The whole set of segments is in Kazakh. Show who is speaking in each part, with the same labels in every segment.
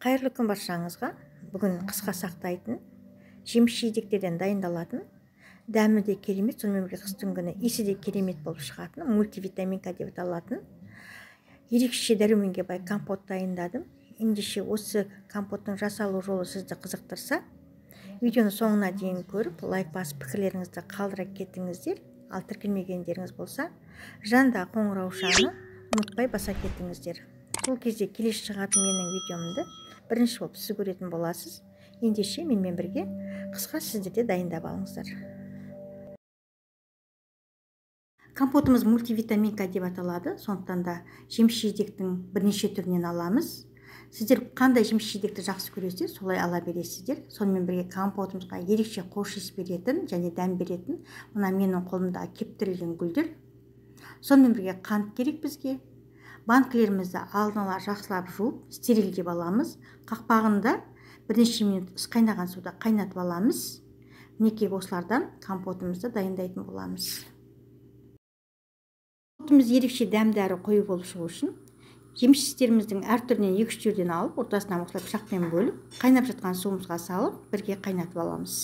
Speaker 1: Қайырлы күн баршаңызға. Бүгін қысқа сақтайтын, жеміс-жидектерден дайындалатын, дәмі де керемет, сонымен бірге қыстың күні иісі де керемет болып шығатын, мультивитаминка деп аталатын ерекше дәруменге бай компот дайындадым. Ендеше осы компоттың жасалу жолы сізді қызықтырса, видеоны соңына дейін көріп, лайк басып пікірлеріңізді қалдыра кетіңіздер. Ал тіркелмегендеріңіз болса, жанында қоңыраушаны ұмытпай баса кетіңіздер. Сол кезде келесі шығатын менің видеомды бірінші болып сіз көретін боласыз. Ендеше менімен бірге қысқа сіздер де дайындап алыңыздар. Компотымыз мультивитаминка деп аталады. Сондықтан да жеміс-жидектің бірнеше түрінен аламыз. Сіздер қандай жеміс-жидекті жақсы көресіздер, солай ала бересіздер. Сонымен бірге компотымызға ерекше хош иіс беретін және дәм беретін мына менің қолымда кептірілген гүлдер. Сонымен бірге қант керек бізге. Банкілерімізді алдын ала жақсылап жуып, стерилдеп аламыз. Қақпағында бірнеше минут қайнаған суда қайнатып аламыз. Мінекей осылардан компотымызды дайындайтын боламыз. Компотымыз ерекше дәмді әрі қою болып шығу үшін жеміс-жидектеріміздің әр түрінен 2-3 түрден алып, ортасынан осылай пышақпен бөліп, қайнап жатқан суымызға салып, бірге қайнатып аламыз.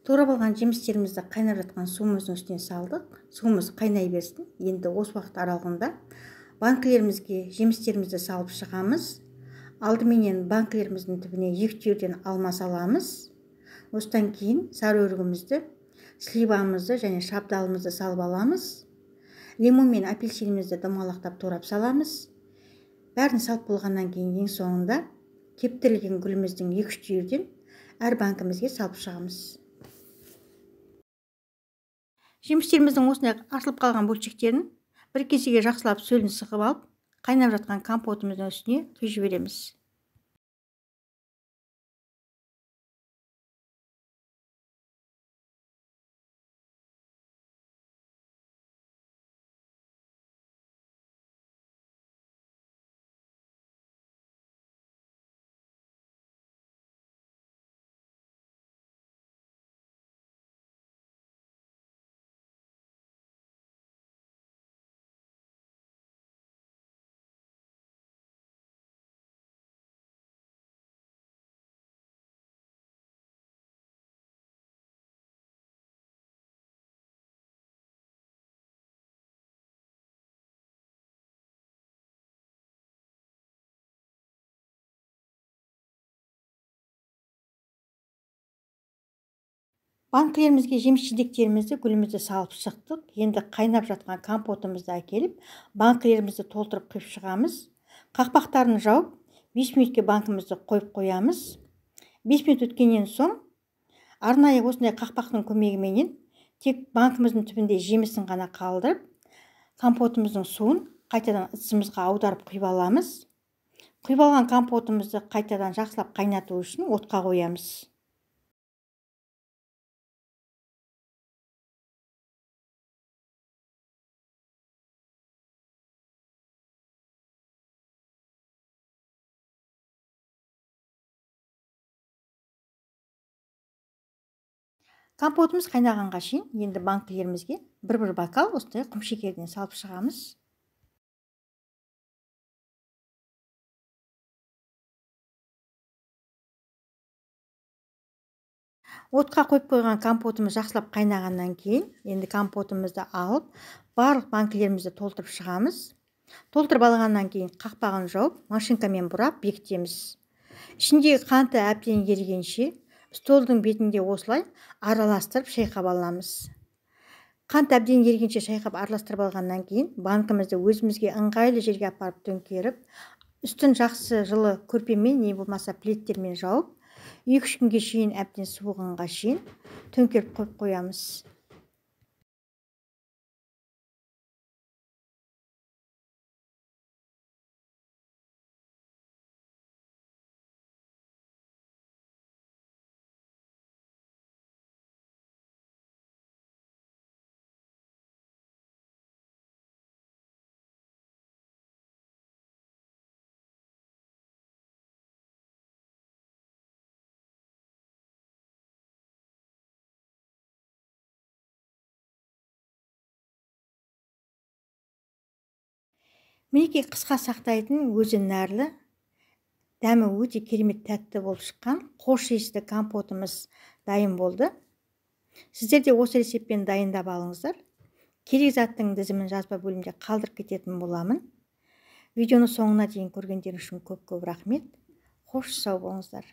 Speaker 1: Турап алған жемістерімізді қайнап жатқан суымыздың үстіне салдық. Суымыз қайнай берсін. Енді осы уақыт аралығында банкілерімізге жемістерімізді салып шығамыз. Алдыменен банкілеріміздің түбіне 2 түйірден алма саламыз. Осыдан кейін сары өрігімізді, сливамызды және шабдалымызды салып аламыз. Лимон мен апельсинімізді домалақтап турап саламыз. Бәрін салып болғаннан кейін ең соңында кептірілген гүліміздің 2-3 түйірден әр банкімізге салып шығамыз. Жемістеріміздің осындай ашылып қалған бөлшектерін бір кесеге жақсылап сөлін сығып алып, қайнап жатқан компотымыздың үстіне құйып жібереміз. Банкілерімізге жеміс-жидектерімізді, гүлімізді салып шықтық. Енді қайнап жатқан компотымызды әкеліп, банкілерімізді толтырып құйып шығамыз. Қақпақтарын жауып, 5 минутке банкімізді қойып қоямыз. 5 минут өткеннен соң, арнайы осындай қақпақтың көмегіменен тек банкіміздің түбінде жемісін ғана қалдырып, компотымыздың суын қайтадан ыдысымызға аударып құйып аламыз. Құйып алған компотымызды қайтадан жақсылап қайнату үшін отқа қоямыз. Компотымыз қайнағанға шейін енді банкілерімізге бір-бір бокал осындай құмшекерден салып шығамыз. Отқа қойып қойған компотымыз жақсылап қайнағаннан кейін енді компотымызды алып, барлық банкілерімізді толтырып шығамыз. Толтырып алғаннан кейін қақпағын жауып, машинкамен бұрап бекітеміз. Ішіндегі қанты әбден ерігенше столдың бетінде осылай араластырып шайқап аламыз. Қант әбден ерігенше шайқап араластырып алғаннан кейін банкімізді өзімізге ыңғайлы жерге апарып төңкеріп, үстін жақсы жылы көрпемен не болмаса пледтермен жауып, 2-3 күнге шейін әбден суығанға шейін төңкеріп қойып қоямыз. Мінекей, қысқа сақтайтын, өзі нәрлі, дәмі өте керемет тәтті болып шыққан хош иісті компотымыз дайын болды. Сіздер де осы рецептпен дайындап алыңыздар. Керек заттың тізімін жазба бөлімде қалдырып кететін боламын. Видеоны соңына дейін көргендеріңіз үшін көп-көп рахмет. Қош, сау болыңыздар.